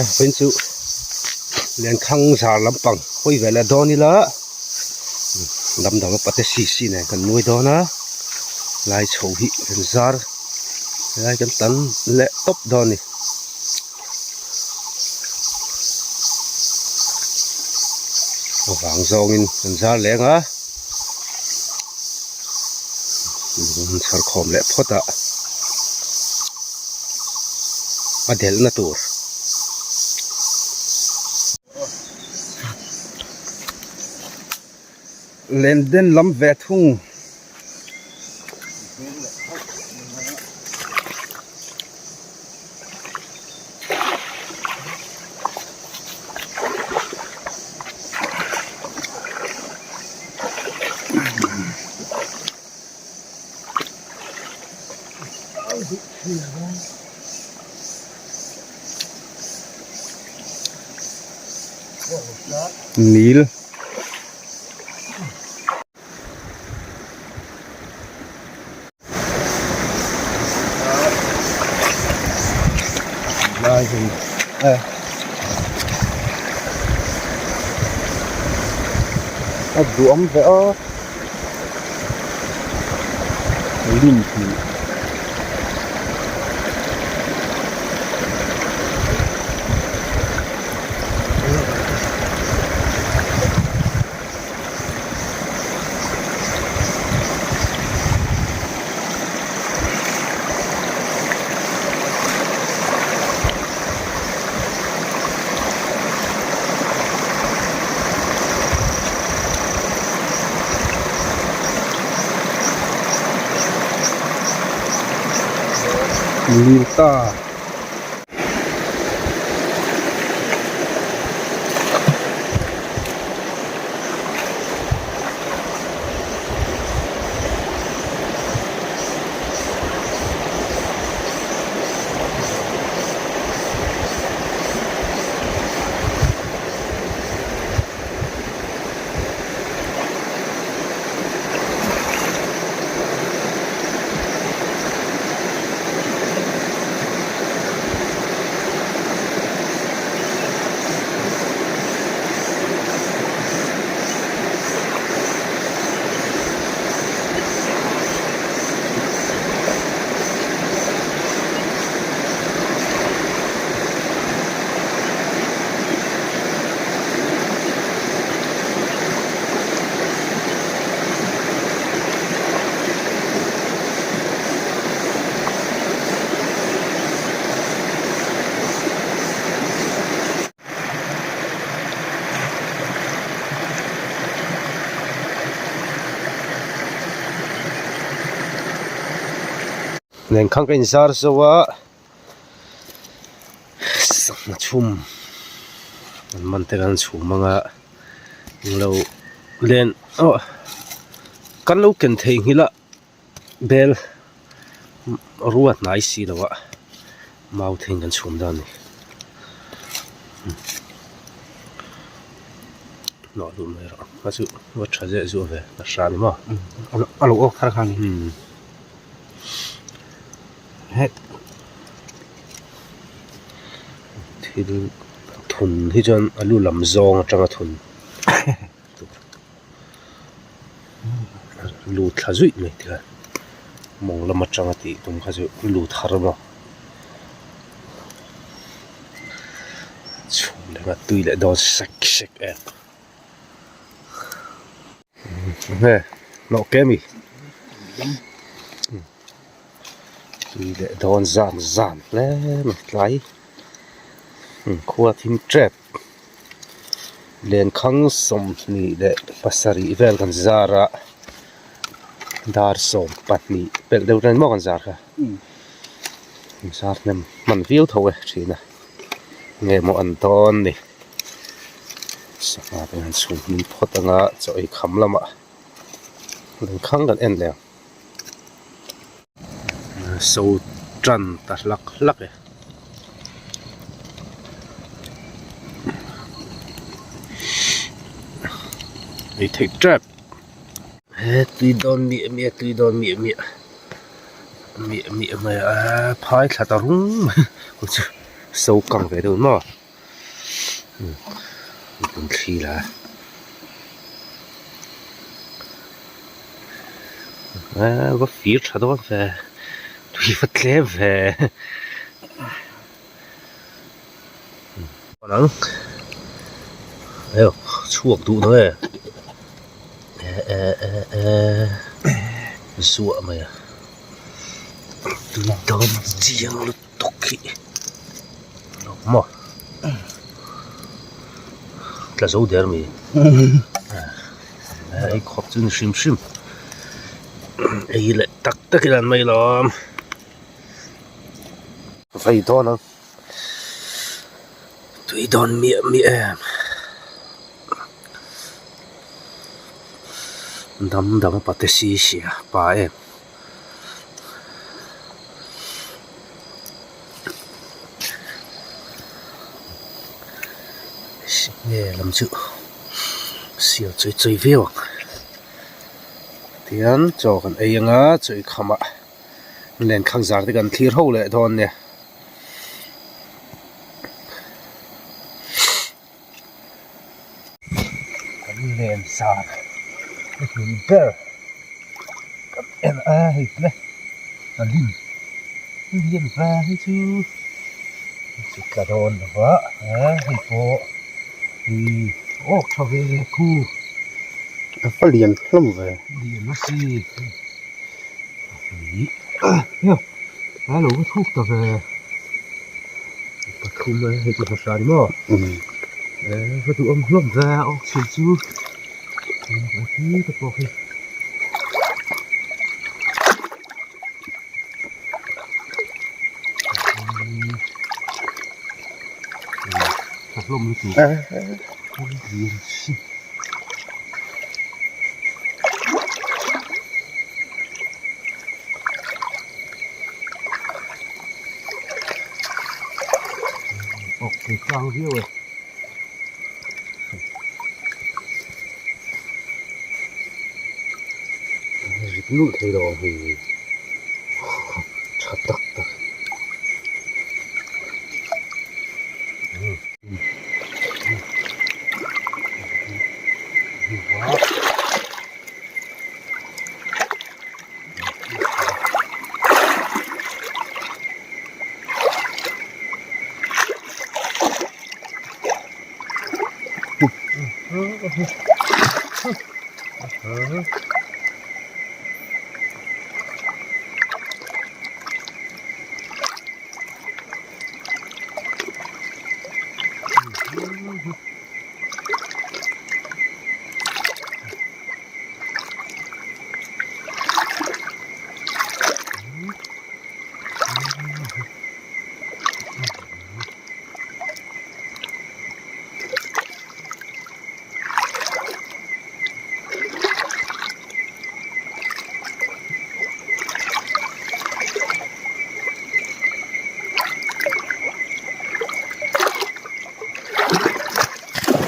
Vawiin chu Lenkhang zar lampang hawi ve leh dawn ila lam dang pate si si nen kan nuai dawn a lai chho hi kan zar helai kan tan leh tawp dawn a ni. A vang zawngin kan zar leng a lung chhar khawm leh phawt a a delhna tur. Len den lam ve thung. Nil. Lai hi eh a duam ve a lim tih Lil ta. Lenkhang ka inzar zo a sangha chhum an man te khan chhum anga englo len aw kan lo ken theihnghilh a bel ruat hnai si lo a mau thing kan chhum dawn a ni hnawh duh mai erawh a chu va tha zeh zuah ve ka hria a ni maw a lo awk thar kha a ni het thil thun hi chuan a lu lam zawng atanga thun Lut thla zuih mai te kha mawng lam atanga tih tum kha chu lut har maw chhum leh nghat tui leh dawn sek sek em nge hlawh ke mi tui leh dawn zan zan hle mai tlai khua thim tep. Lenkhang 27 vel kan zar a dar 12 pelh deuh ren maw kan zar kha zar hnem hman viau tho e thin a nge maw an dawn ni sangha te han chhum hmin phawt anga chaw ei kham lamah lenkhang kan en leh ang so tan ta hlak hlak e. Ei theih tep he tui dawn miah miah tui dawn miah miah miah miah mai a phai thla ta rung mai chu so kang ve deuh maw. Uipum thli la a va fir tha dawn ve tui va tlem ve ang aw chhuak duh dawn e e e e zuah mai a tui dawn chiang lutuk. Tuk hi lo maw tla zo der mi ei khawp chu ni hrim hrim ei leh tak tak in an mai lawm vei dawn ang tui dawn miah miah em dam dam a pate si sia pa em. Nge lam chu sial chawi chawi viau ang tihian chaw kan ei anga chawi khamah lenkhang zar te kan thlir ho leh dawn nia. Kan len zar a hmun ber kan en a hei tle a lim lian ve hi chu chu tla dawn lo va hei pawh ih awk tha ve khu a fa lian hlawm ve lian a si a lo va thuk ta ve. Pathum a hei chu hmasa ni maw va duhawm hlawm ve a awk chhun chu a thi te pawh khi tha hlawm lutuk lian si. Awk thei tlang viau e. Rit nulh thei lo ang hei tha tak tak.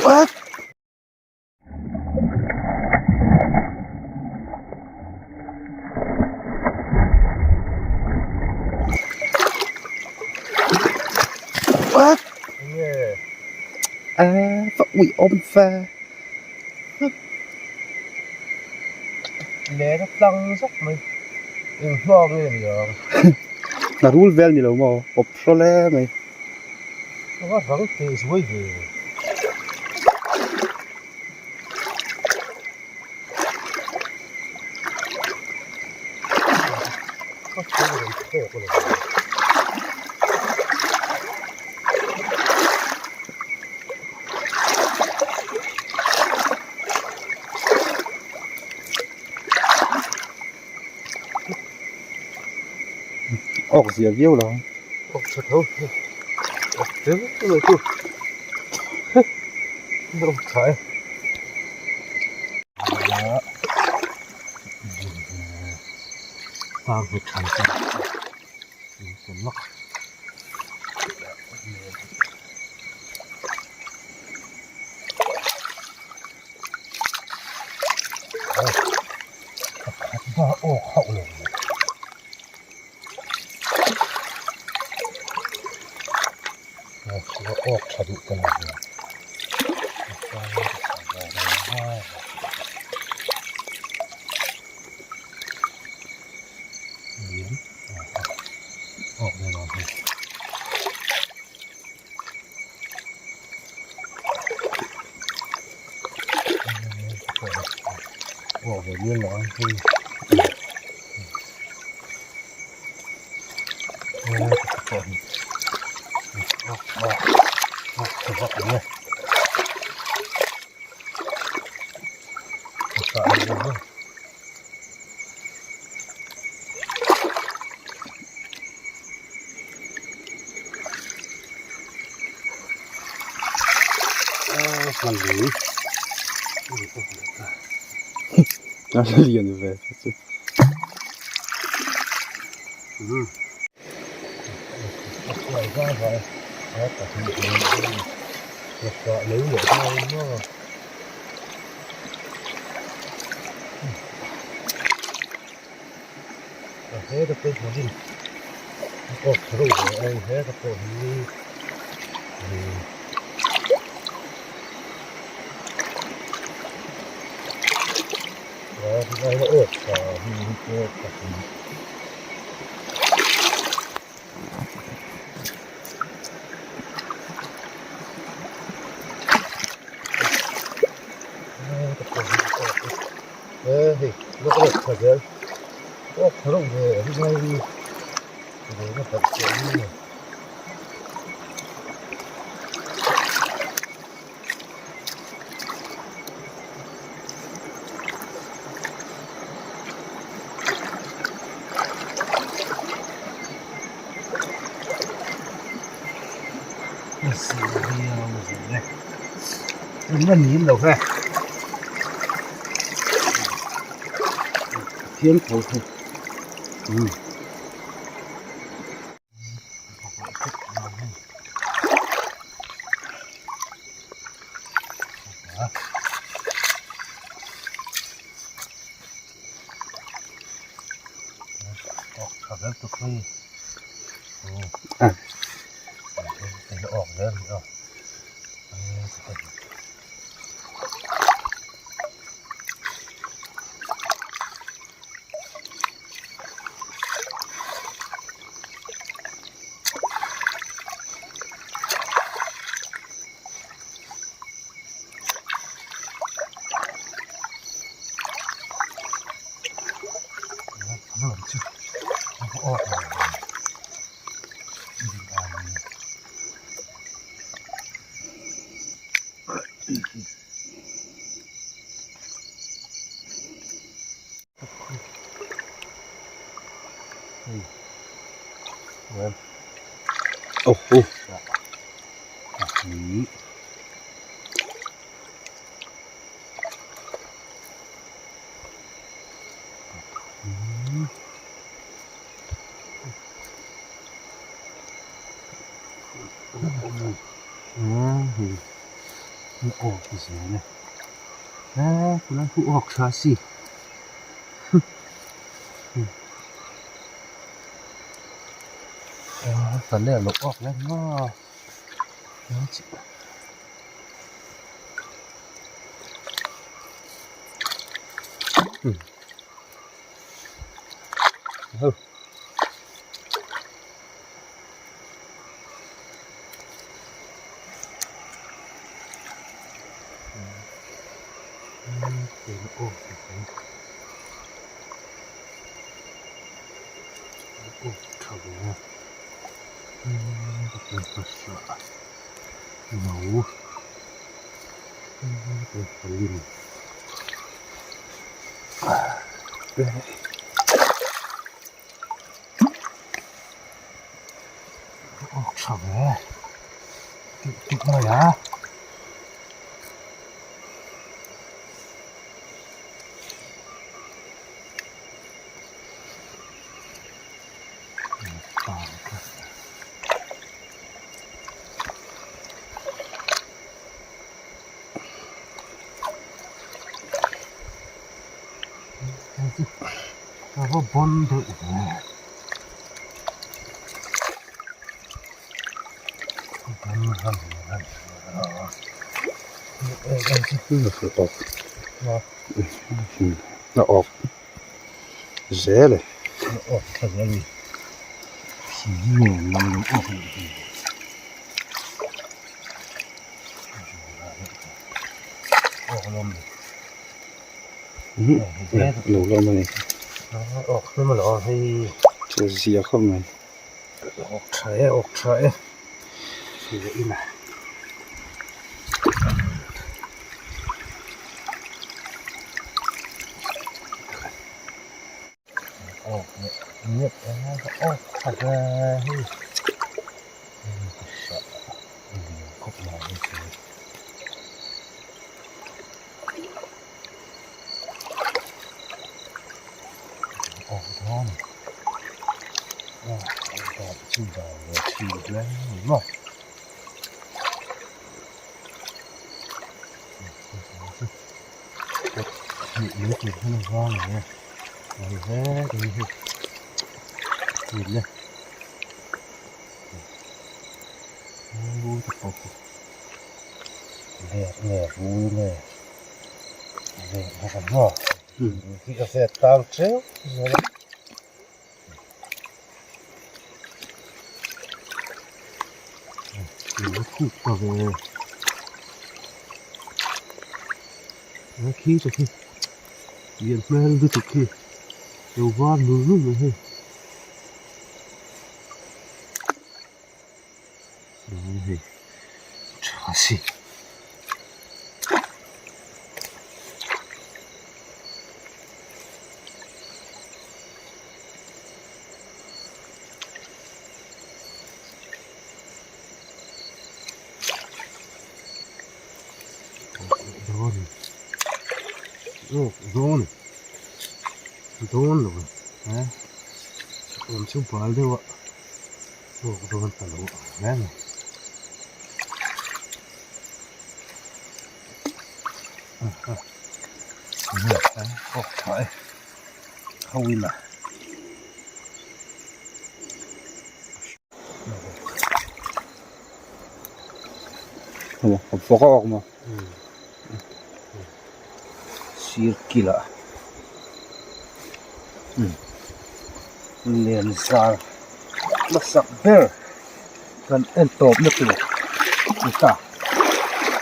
What? What? A va ui awm ve. Len a tlang zawk mai. Eng hma nge ni ang? Hna rul vel ni lo maw? Awp hrawl e mai. A va rang teh zuai ve. Ka thawk rawn thawk a lo. Awk zia viau lo. Awk tha tho. Awk tel tel chu. Awk tha e. Tang hi than chu. Pakhat va awk hauh lo mai. Awk awk tha duh ta lo mai. A lian ve chu. Thiam tho thei. A awk zel e. Lo lawm a ni chu zia khawp mai. Awk tha e awk tha e in a. Awk leh nghet awk tha hle hei lian khawp mai hei chu. Awk dawn a chu dan ve thin hle ni maw. Hnih mai tur hian a vang ang e a ni hle mai hei tun e vet nge rul nge vet bawk ang maw hi ka vet tang teuh zel a. Khuk ta ve a khi te khi lian hmel lutuk khi lo var nul nul mai hei hei tha si. Dawn dawn dawn lo e awm chu bal deuh a awk dawn ta lo ang hle mai. Awk tha e ho in a. Vawk a awk maw? Sir kil ah len zar hmasak ber kan en tawp na tur ni ta a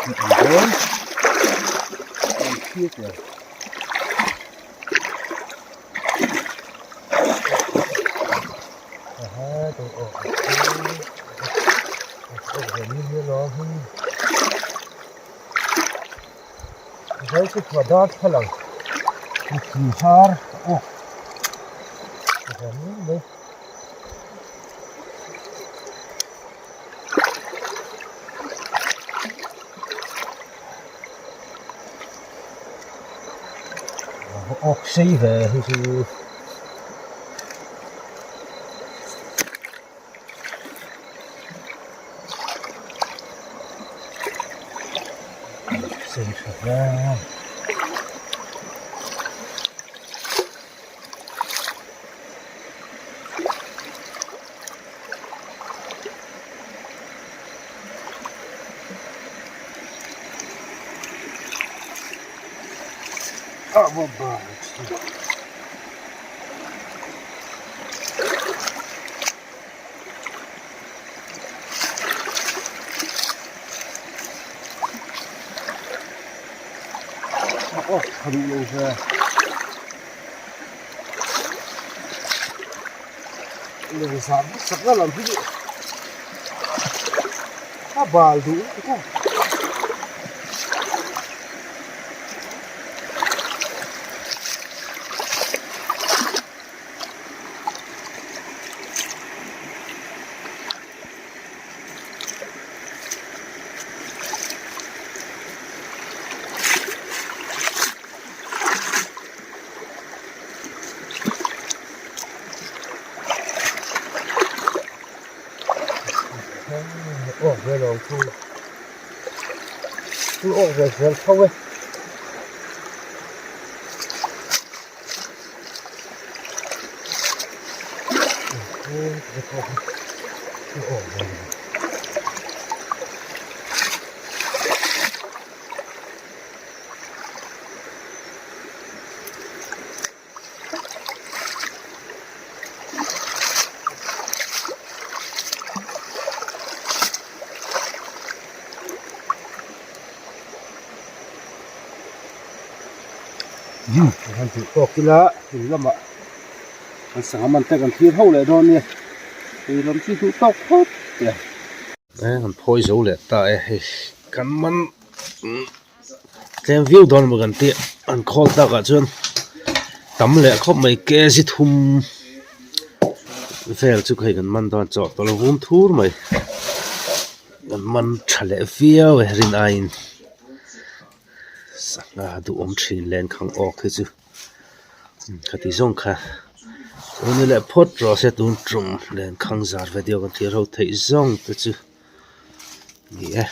awm dawn an thlir tur. Darthlalang thing har a awk mai. Awk sei ve hi chu sei tha hle a. Aw tha duh lo ve. Leng zah sak na lam hi a bal duh lutuk a. Awk ve lo chu chu awk ve zel tho e. Han duh tawk ila in lamah kan sangha man te kan thlir ho leh dawn nia tui lam chu duh tawk phawt teh ang. E kan phawi zo leh ta e hei kan man tlem viau dawn emaw kan tih an khawl takah chuan tam leh khawp mai kg thum vel chu hei kan man dawn chawh tawlh vum thur mai kan man tha leh viau e rin aiin. Sangha duhawm thin lenkhang awk hi chu ka ti zawng kha chu ni leh phawt rawh se tun tum lenkhang zar video kan thlir ho theih zawng te chu ni e.